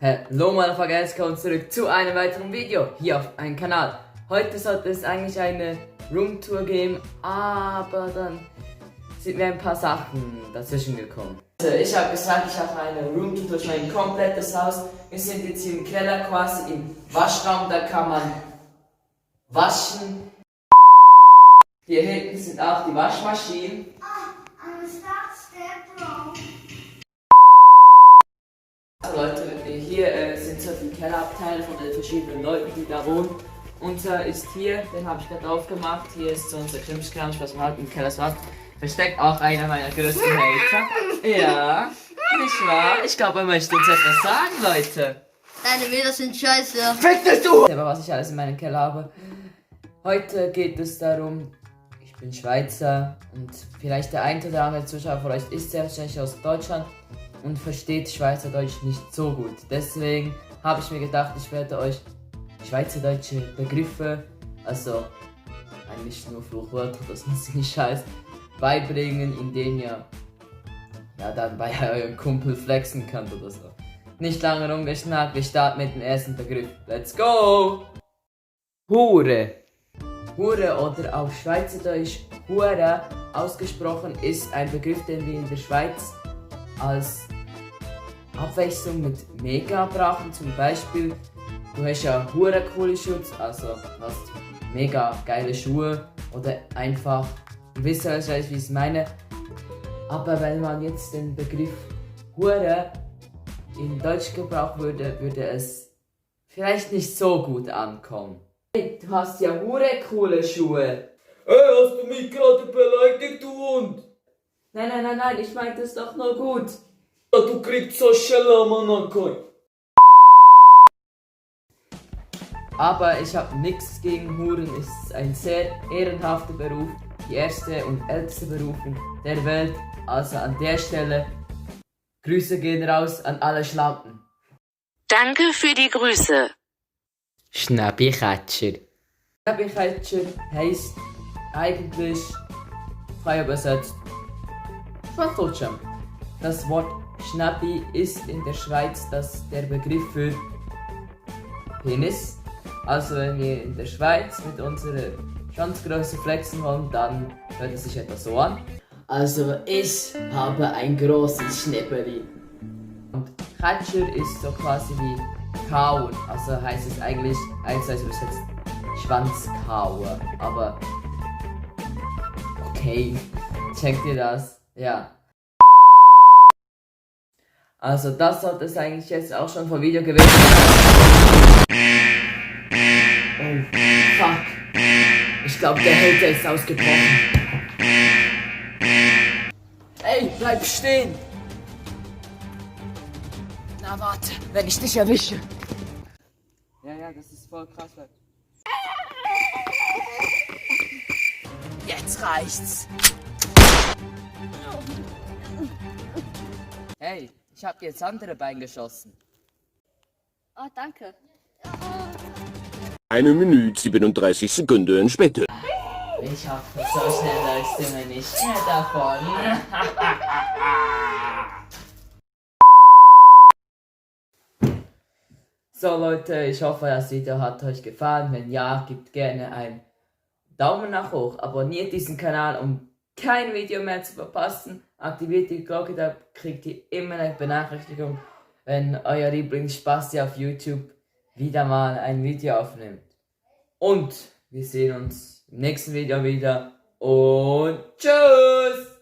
Hallo Motherfucker, kommt zurück zu einem weiteren Video hier auf meinem Kanal. Heute sollte es eigentlich eine Roomtour geben, aber dann sind mir ein paar Sachen dazwischen gekommen. Also ich habe gesagt, ich habe eine Roomtour durch mein komplettes Haus. Wir sind jetzt hier im Keller, quasi im Waschraum, da kann man waschen. Hier hinten sind auch die Waschmaschinen. Also Leute, hier sind so viele Kellerabteile von den verschiedenen Leuten, die da wohnen. Unser ist hier, den habe ich gerade aufgemacht. Hier ist so unser Krimskrams, was man halt im Keller so hat. Versteckt auch einer meiner größten Hater. Ja, nicht wahr? Ich glaube, er möchte uns etwas sagen, Leute. Deine Bilder sind scheiße. Fick dich du! Aber was ich alles in meinem Keller habe. Heute geht es darum, ich bin Schweizer und vielleicht der ein oder andere Zuschauer von euch ist selbstverständlich aus Deutschland und versteht Schweizerdeutsch nicht so gut. Deswegen habe ich mir gedacht, ich werde euch schweizerdeutsche Begriffe, also eigentlich nur Fluchwörter, das ist nicht scheiß, beibringen, indem ihr dann bei eurem Kumpel flexen könnt oder so. Nicht lange rumgeschnackt, wir starten mit dem ersten Begriff. Let's go! Hure. Hure oder auf Schweizerdeutsch Hure ausgesprochen ist ein Begriff, den wir in der Schweiz als Abwechslung mit mega brauchen. Zum Beispiel, du hast ja hure coole Schuhe, also du hast mega geile Schuhe oder einfach, du wisst ja wahrscheinlich, wie ich es meine. Aber wenn man jetzt den Begriff Hure in Deutsch gebrauchen würde, würde es vielleicht nicht so gut ankommen. Hey, du hast ja hure coole Schuhe. Hey, hast du mich gerade beleidigt, du Hund? Nein, ich meinte es doch nur gut. Ja, du kriegst so Schellamanakai. Aber ich habe nichts gegen Huren, es ist ein sehr ehrenhafter Beruf, die erste und älteste Berufung der Welt. Also an der Stelle, Grüße gehen raus an alle Schlampen. Danke für die Grüße. Schnappi-Katscher. Schnappi-Katscher heisst eigentlich, frei übersetzt, Schwarztotscham. Das Wort Schnappi ist in der Schweiz der Begriff für Penis. Also wenn wir in der Schweiz mit unserer Schwanzgröße flexen wollen, dann hört es sich etwa so an. Also ich habe ein großes Schnäppeli. Und Katscher ist so quasi wie Kauen, also heißt es eigentlich einseitig übersetzt Schwanzkauer. Aber okay, checkt ihr das? Ja. Also das sollte es eigentlich jetzt auch schon vom Video gewesen sein. Oh, fuck. Ich glaube, der Hater ist ausgebrochen. Ey, bleib stehen! Na warte, wenn ich dich erwische. Ja, das ist voll krass, Leute. Jetzt reicht's. Hey, ich hab dir jetzt andere Bein geschossen. Oh, danke. 1 Minute 37 Sekunden später. Ich hoffe, so schnell läufst du mir nicht mehr davon. So Leute, ich hoffe, das Video hat euch gefallen. Wenn ja, gebt gerne einen Daumen nach hoch. Abonniert diesen Kanal, um kein Video mehr zu verpassen. Aktiviert die Glocke, da kriegt ihr immer eine Benachrichtigung, wenn euer Lieblingsspasti auf YouTube wieder mal ein Video aufnimmt. Und wir sehen uns im nächsten Video wieder und tschüss!